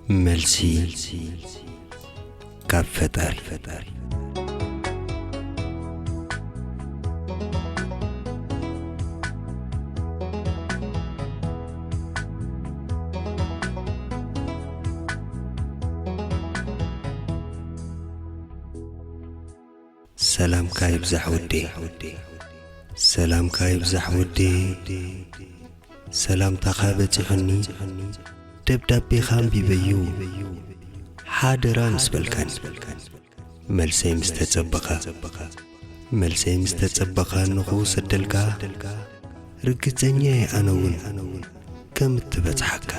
መልሲ ካብ ፈጣሪ። ሰላምካ ይብዛሕ ውዴ፣ ሰላምካ ይብዛሕ ውዴ። ሰላምታኻ በጺሑኒ፣ ደብዳቤኻ ኣንቢበዩ፣ ሓደራ ምስ በልካኒ፣ መልሰይ ምስ ተጸበኻ፣ መልሰይ ምስ ተጸበኻ እንኹ ሰደልካ፣ ርግጸኛ እየ ኣነ እውን ከም እትበጽሓካ።